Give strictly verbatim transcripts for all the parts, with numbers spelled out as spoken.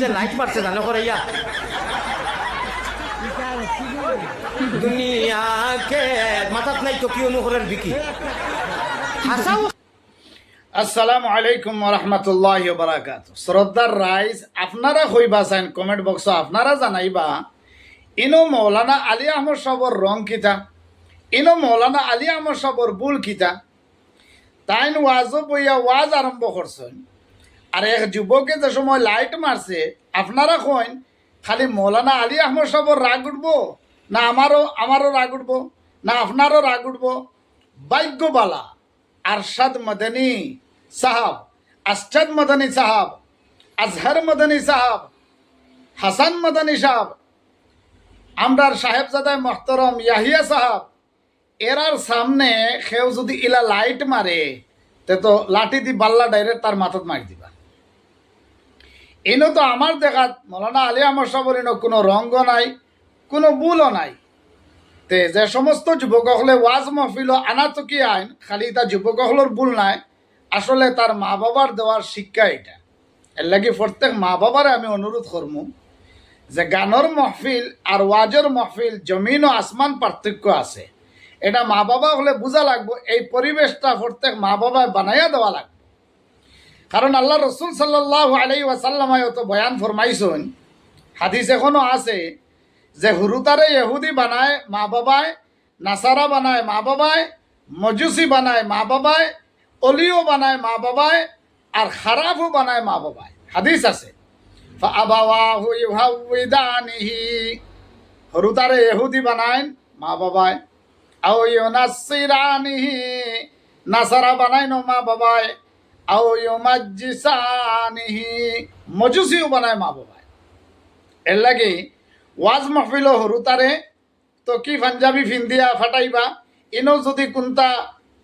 যে লাইট মারছে জানো করে ইয়া। দুনিয়া কে মাথাত নাই তো কি অনু করের বিকি। হাসাও। আসসালামু আলাইকুম ওয়া রাহমাতুল্লাহি ওয়া বারাকাতুহু। শ্রদ্ধার রাইজ, আপনারা কইবা চাইন কমেন্ট বক্সো, আপনারা জানাইবা, ইনো মৌলানা আলী আহমদ সাবর রং কিতা, ইনো মৌলানা আলী আহমদ সাবর ভুল কিতা। তাইন ওয়াজো বইয়া ওয়াজ আরম্ভ করছইন, আর এক যুবকে যে সময় লাইট মারছে, আপনারা কইন খালি মৌলানা আলী আহমদ সাবর রাগ উঠবো, না আমারও, আমারও রাগ উঠবো, না আপনারও রাগ উঠবো। ভাগ্য বালা, আরশাদ মাদানী সাহাব, আসচাদ মাদানী সাহাব, আজহার মাদানী সাহাব, হাসান মাদানী সাহাব, আমরার সাহেবজাদায় মোহতরম ইয়াহিয়া সাহাব, এরার সামনে কেউ যুদি ইলা লাইট মারে, তে তো লাঠি দি বাল্লা ডাইরেক্ট তার মাথাত মারি দিবা। ইনো তো আমার দেখাত মৌলানা আলী আহমদ সাবর ইনো কুনু রঙও নাই, কুনু ভুলও নাই। তে যে সমস্ত যুবক অকলে ওয়াজ মহফিলো আনা তো কি আইন, খালি ইতা যুবক অকলর ভুল নায়, আসলে তার মা বাবার দেওয়ার শিক্ষা ইটা। এর লাগি প্রত্যেক মা বাবারে আমি অনুরোধ করমু যে গানর মহফিল আর ওয়াজর মহফিল জমিন ও আসমান পার্থক্য আছে। এটা মা বাবা অকলে বুঝা লাগবো, এই পরিবেশটা প্রত্যেক মা বাবায় বানাইয়া দেওয়া লাগবো। কারণ আল্লার রসুল সাল্লাল্লাহু আলাইহি ওয়াসাল্লামে অত বয়ান ফরমাইছইন, হাদিস এখনো আছে যে হুরুতারে ইহুদি বানায় মা বাবায়, নাসারা বানায় মা বাবায়, মজুসি বানায় মা বাবায়, অলিও বানায় মা বাবায়, আর খারাপও বানায় মা বাবায়। হাদিস আছে, "ফাআবাওয়াহু ইউহাউইদানিহি", হুরুতারে ইহুদি বানাইন মা বাবায়, আও ইউনাসসিরানিহি, নাসারা বানাইন মা বাবায়, আও ইউমাজ্জিসানিহি, মজুসিও বানায় মা বাবায়। এর লাগি ওয়াজ মাহফিলো হুরুতারে তো কি পাঞ্জাবি ফিন্দিয়া ফাটাইবা, ইনো যুদি কুনতা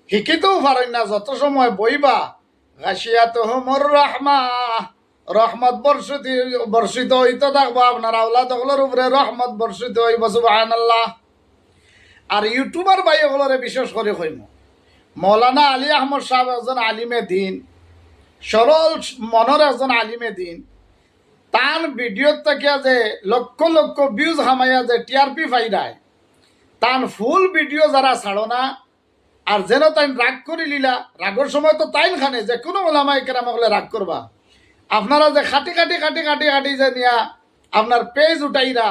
হিকিতেও পারইন না, যত সময় বইবা, গাশিয়াতুহুমুর রাহমা, রহমত বর্ষিত, বর্ষিত অইতো থাকবো, আপনার আওলাদ অকলর উপরে রহমত বর্ষিত অইবো, সুবহানাল্লাহ। আর ইউটিউবার ভাই অকলরে বিশেষ করি কইমু, মৌলানা আলী আহমদ সাহেব একজন আলিমে দিন, সরল মনর একজন আলিমে দিন, তান ভিডিওত থাকিয়া যে লক্ষ লক্ষ ভিউজ হামাইয়া যে টিআরপি পাইরায়, তান ফুল ভিডিও যারা ছাড়ো না, আর যেন তাইন রাগ করিলিলা, রাগর সময় তো তাইন খানে যে কুনু ওলামায়ে কেরাম অকলে রাগ করবা। আপনারা যে খাটি খাটি খাটি খাটি খাটি যে নিয়া আপনার পেজ উঠাইরা,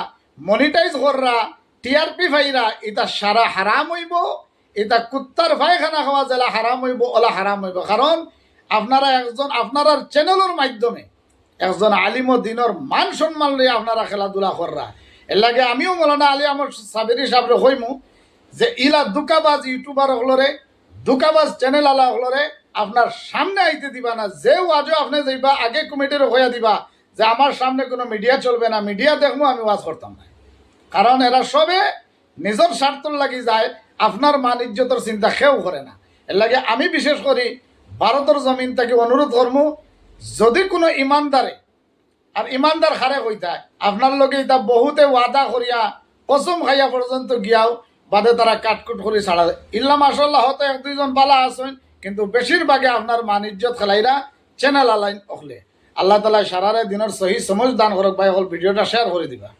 মনিটাইজ কররা, টিআরপি পাইরা, ইতা সারা হারাম অইবো, ইতা কুত্তার পায়খানা খাওয়া যেলা হারাম অইবো, ওলা হারাম অইবো। কারণ আপনারা একজন, আপনারার চ্যানেলর মাধ্যমে একজন আলিম ও দিনর মান সম্মান লইয়া আপনারা খেলাধুলা কররা। এর লাগি আমিও মৌলানা আলী আহমদ সাবেরি সাহেবরে কইমু যে ইলা দুকাবাজ ইউটিউবার অকলরে, দুকাবাজ চ্যানেল আলা অকলরে আপনার সামনে আইতে দিবা না। যে ওয়াজো আপনে যাইবা, আগে কমিটিরে কইয়া দিবা যে আমার সামনে কুনু মিডিয়া চলবে না, মিডিয়া দেখমু, আমি ওয়াজ করতাম না। কারণ এরা সবে নিজর স্বার্থর লাগি যায়, আপনার মান ইজ্জতর চিন্তা কেউ করে না। এর লাগি আমি বিশেষ করি ভারতর জমিন থাকি অনুরোধ করমু, যুদি কুনু ইমানদারে, আর ইমানদার কারে কইতায়, আপনার লগে ইতা বহুতে ওয়াদা করিয়া কসম খাইয়া পর্যন্ত গিয়াও বাদে তারা কাটকুট করি ছাড়া দেয়। ইল্লা মাশাআল্লাহ হয়তো এক দুইজন বালা আছইন, কিন্তু বেশিরভাগে আপনার মান ইজ্জত খেলাইরা চ্যানেল আলাইন অকলে। আল্লাহ তাআলা সারারে দিনর সহি সমঝ দান করুক। ভাই অকল ভিডিওটা শেয়ার করি দিবা।